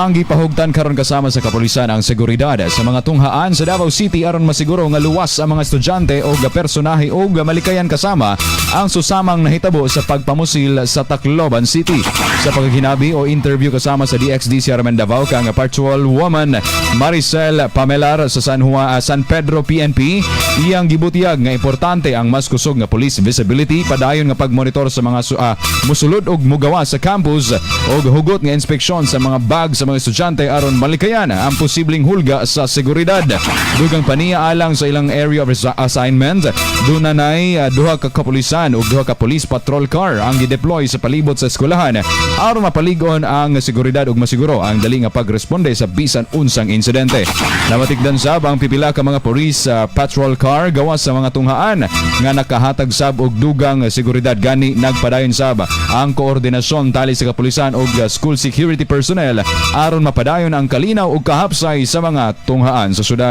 Ang gipahugtan karon kasama sa kapulisan ang seguridad sa mga tunghaan sa Davao City aron masiguro nga luwas ang mga estudyante o personahe o malikayan kasama ang susamang nahitabo sa pagpamusil sa Tacloban City. Sa pagkahinabi o interview kasama sa DXD RMN Davao kang Patrol Woman Maricel Pamelar sa San Juan, San Pedro PNP, iyang gibutiyag nga importante ang mas kusog nga police visibility, padayon nga pagmonitor sa mga musulod og mugawa sa campus og hugot nga inspeksyon sa mga bag sa mga estudyante aron malikayan ang posibleng hulga sa seguridad. Dugang paniya, alang sa ilang area of assignment, duna nay duha ka kapulisan ug duha ka police patrol car ang gideploy sa palibot sa eskwelahan aron mapalig-on ang seguridad ug masiguro ang dali nga pagresponde sa bisan unsang insidente. Namatikdan sab ang pipila ka mga police patrol car gawas sa mga tunghaan nga nakahatag sab og dugang seguridad, gani nagpadayon sab ang koordinasyon tali sa kapulisan ug school security personnel aron mapadayon ang kalinaw ug kahapsay sa mga tunghaan sa syudad.